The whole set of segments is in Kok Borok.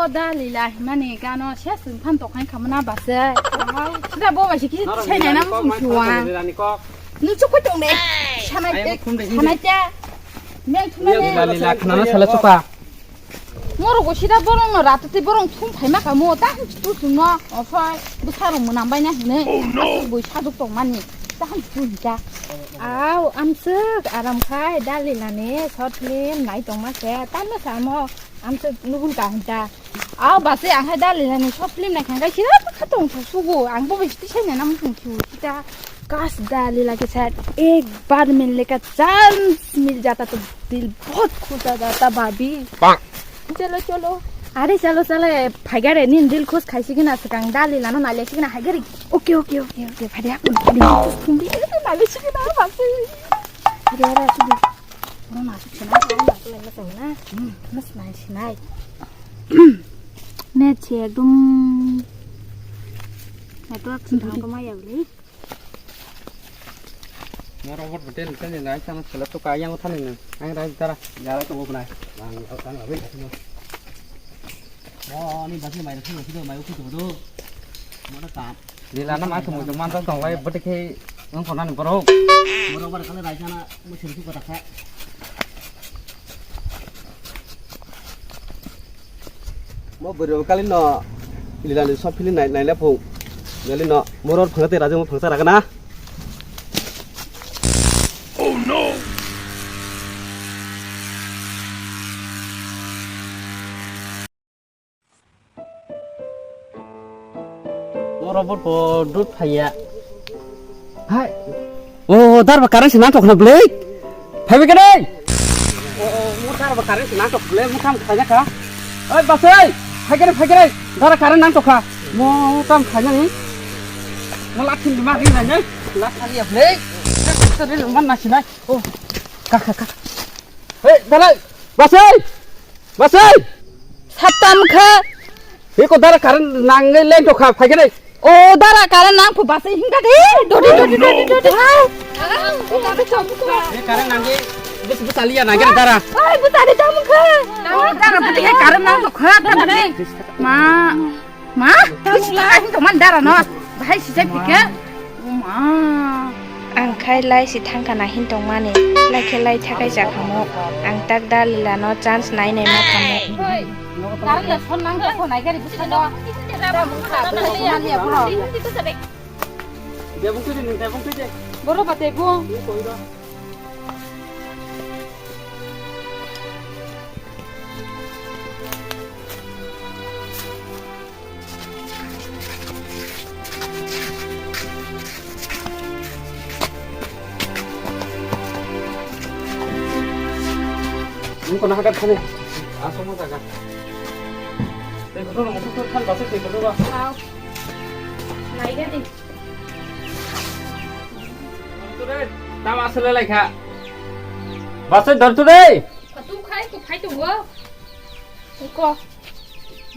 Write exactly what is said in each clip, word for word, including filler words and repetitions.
Da Lila himani gano se sung phan tokhan khamana base. Da bo bai se kisi sai na nam sung suwa. Ni chukui tong de. Sanai te. Sanai te. Neng thumai. Lila, Lila, khna na sala chuka. Moro go sida borong no rata te borong thum phai ma kamo ta tu sung no. Ofai bwsa rong mwnam bai na hine. Asuk boi sajok tong mani. Ta ham tu ta. Au, amsuk aram khai Da Lila ni short film nai tong ma se. Ta no samo. Amsuk nubun ka hinta. Aw base ang hai Da Lila ni short film nai khang kai sira kha tong tho sugo. Ang bo bisti sai na nam tong thu kita. Kas Da Lila ke saath ek baar milne ka chance mil jata to dil bahut khush ho jata bhabhi. Chalo chalo. Are chalo chalo phai gare nin dil khush khai sigina sakang Da Lila no nai le sigina hai gare. Okay okay okay okay phai dia. Nai le sigina base. Phai dia ra sidi. Oro nasuk sinai, oro nasuk lai masang na. Hmm, mas nai sinai. Net se ekdom network se thang ko maya bli. Mo robot betel kan ni nai sana sela to kaya mo thani na. Ang rai tara. Ya to bo nai. Ang ang rai. Mo ni bagi mai thani thani mai uku to do. Mo na ka. Lila na ma thumui tong man tong lai bwtwi khe wng khonani borok. Borok bar kale raisa na musim tu kota kha. Mo bwrwi kali no Lila ni short film nai nai le phung. Nali no moror phangsa te raja mo phangsa ragana. Oro bo to dut phaiya. Hai. O, o, dar ba current se nangtok na blade. Phaibai kene. O, o, mo dar ba current se nangtok blade, mo kam khaina kha. Oi, basai. Phai kene, phai kene. Dar current nangtok kha. Mo kam khaina ni. Mo lathi ni ma ri na ne. Lathi ya blade. Sorry, man na sinai. O. Ka, ka, ka. Hei, dalai. Basai. Basai! Satam kha. He ko dara current nang le leng to kha phai kene. O dara current nang phu basai hinga de. Dodi dodi dodi dodi. He current nang ge. Bus bus aliya nang ge dara. Ai bus ali tam kha. Dara pati he current nang to kha dara de. Ma ma. Bus la hin to man dara no. Bahai sisai pike. Ma. Ang khai lai si thangkha na hin tongmani, lai khe lai thakai jakhamo. Ang tak da Lila no chance nai nai ma thamo. Hoi, karang da son nang da son nai gari busa no. Da busa busa mani ya bro. Debung tu je, debung tu je. Boro ba debung. Nung kono hakat thani. Asok mo jaga. Tei kotor nung kotor than basa tei kotor ba. Wow. Naiga di. Dortu re, tam asole lai kha. Basa dortu re. Atu khai ko khai to go. Ko.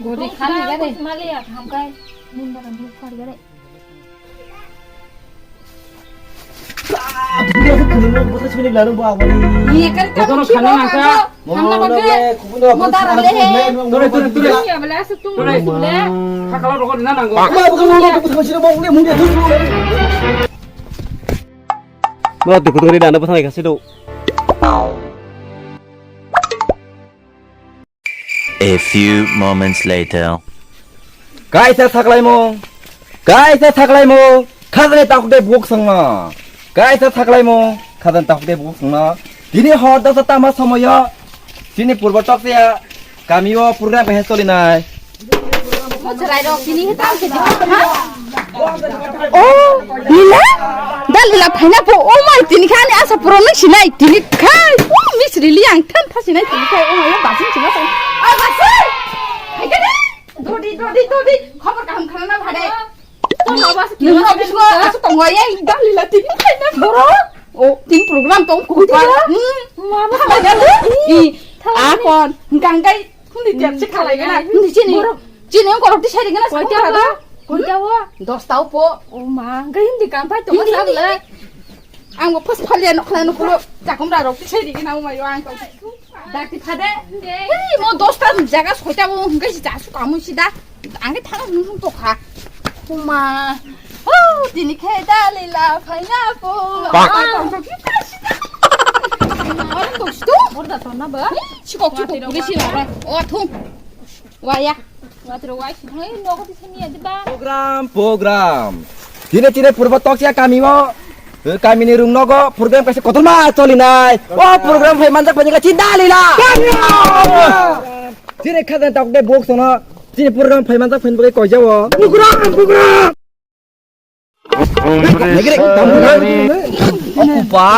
Gori khani gare. Mali ya kham kai. Mun bara mun khari gare. Ye kan. Kono khana nangka. Khana bangke. Mo dara le he. Tore, tore, tore. Ya bela asuk tung. Tore. Hakala rokor na nango. Mo dukhu dukhu ni dana bwthang kha sido. A few moments later. Kaisa thaklaimung, kaisa thaklaimung, khajani takhuk de buk songno. Kaisa thaklaimung, khajani takhuk de buk songno. Tini hor dosa tama somoyo, chini purbo tokseya kamio program kaisa solinai. Muchrai rok tini he tang khe ha? Oh, Lila? Da Lila phaina po, oh mai, tini khe ani asa puro nang sinai, tini khai, oh, misri li ang than tha sinai, tini khai, oh mai, oh, basin sinai, oh, basin! Hai kene? Dodi, dodi, dodi, khobor kaham khana na bhade. Nung office o aswk tongo, yang Da Lila tini khai na boro. Oh, tini program tong kuwi tini. Hmm. Mama. Tha mai na. I, akon, hingkang kai. Hindi tiap se khalai gana. Hindi chini. Chini ang korok ti sari gana. Koita ba? Koita ba? Dosta upo. O ma, ga hindi kampai to. Hindi, hindi, hindi. Ang bo pas phalia nokla noklo. Takum ra rok ti sari gana umayo ang to. Dakti phade. Ei, mo dosta jaga soita bo hwnkhe si jasu kamu si da. Ang khe thana nung tokha. Kuma. Oh, tini khe Dalila phaina po. Pak. Ah, tong tong kita si da. Orang tok situ. Borda tonna ba? Sikok sikok puri si ba. Oh, thung. Waya. Watro wai si hai nogo ti sini ya diba. Program, program. Tine tine purbo tokya kami mo. Eh, kami ni rung nogo program kaisa kotorma choli nai. Oh, program phai manjak phai ka chinda lila. Tine khadan tok de box no. Tine program phai manjak phai bagai koi jawo. Program, program. Opa.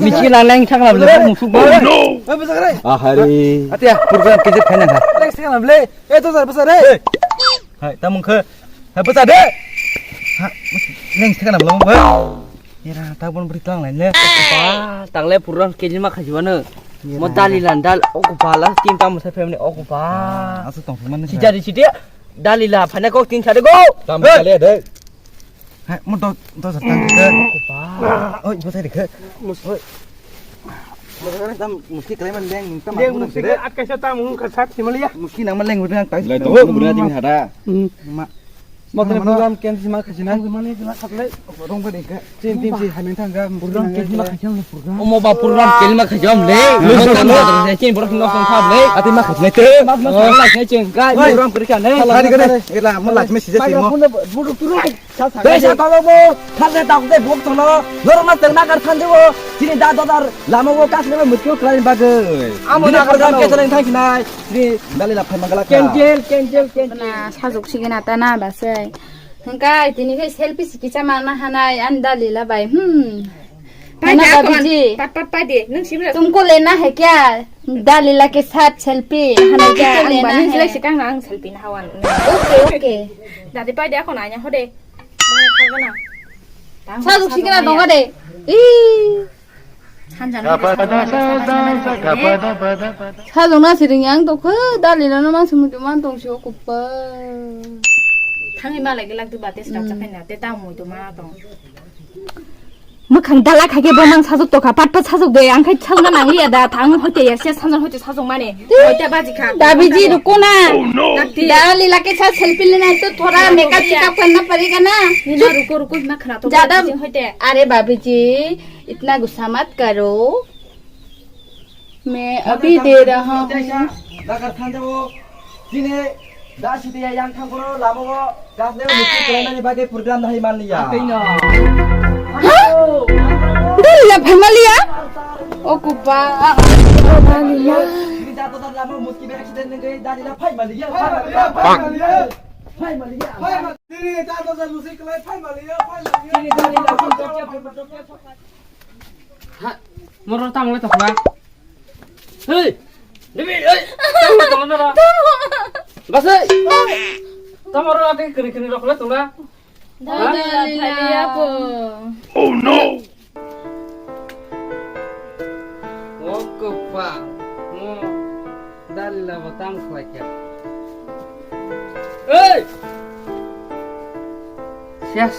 Michi nang nang thang lam le musuk ba. Ahari. Atia, program kejek khaina kha. Next thang lam le. Eh, to sar basa re. Hai, tamung khe. Hai, basa de. Ha, next thang lam ba. Era, ta bon bri tang lai le. Opa, tang le program kejima khajibano. Mo dali lan dal, opa, last team tamo sa family, opa. Asu tong man. Sijari sidi. Dalila, phane kok tin sade go. Tam kale de. Hai, mo do, do sa tang ke. Opa. Oi, bo sai de ke. Mus, oi. Mo do tam muski kale man leng, tam. Leng muski ke at kaisa tam hung ka sat simaliya. Muski nang man leng udah tang. Lai to, mo bura jing hada. Ma. Mo tene program ken sima khajina. Mane jima khatle. Rong ba de ke. Chin tin si hamin thang ga. Program ken sima khajang. Omo ba program kelma khajam le. Mo tam da se chin borok no song khab le. Ati ma khajne te. Ma ma sa la se chin. Ga program kri ka ne. Hari kare. Ela mo lach me sije timo. Buru turu. Desa ta bo. Thale ta ko bok tolo. Norok ma tengna kar than de bo. Chini da dodar lama bo kas le mutyo krai bagoi. Amo na program ke tele thang sinai. Chini dali la phai mangala ka. Cancel, cancel, cancel. Na sajok sigena ta na ba se. Hingkai tini khe selfie si kicha mana hanai an Dalila bai. Hmm. Pai Mana dia babi kon. Ji. Pat pat pai dia. Nung sibra. Tumko lena hai kya? Dalila ke sath selfie. Hana kya? Ang bani selai sikang na ang selfie na hawan. Okay, okay. Dadi pai dia kon anya hode. Mana kagana. Sajok sigena donga de. Ih. Sajong na siring yang tokho Dalila no mang sumui man tong si okupa. Thangwi malai gelak tu bate srap chakai na te ta mui tu ma tong. Mwkhang dala khake bo mang sajok tokha pat pat sajok de ang khai sajok na nang liya da thang hoite ya se sajok hoite sajok mane. Hoite baji kha. Dabiji ruko na. Dalila ke sath selfie lena hai to thoda makeup chekap karna padega na. Ni na ruko ruko ma khana to. Jada hoite. Are babiji. Itna gussa mat karo. Main abhi de raha hoon. Dagar thanjao. Chini da sidi ya yang thang koro lamo go. Gas le musti kelainani bagwi program nahai manliya. Dalila phaimaliya. O kupa. Dalila. Chini da to da lamo musti be accident ngai dalila phaimaliya. Phaimaliya. Phaimaliya. Chini da to da musti kelai phaimaliya. Phaimaliya. Chini dalila phaimaliya. Ha, moro tamo le tokla. Hei, Devi, hei, tamo le tokla nara. Basai. Tamo ro ate kiri kiri rokla tokla. Dalila phaimaliya po. Oh no. Okopa, mo dalila bo tam khlai kha. Hey! Yes.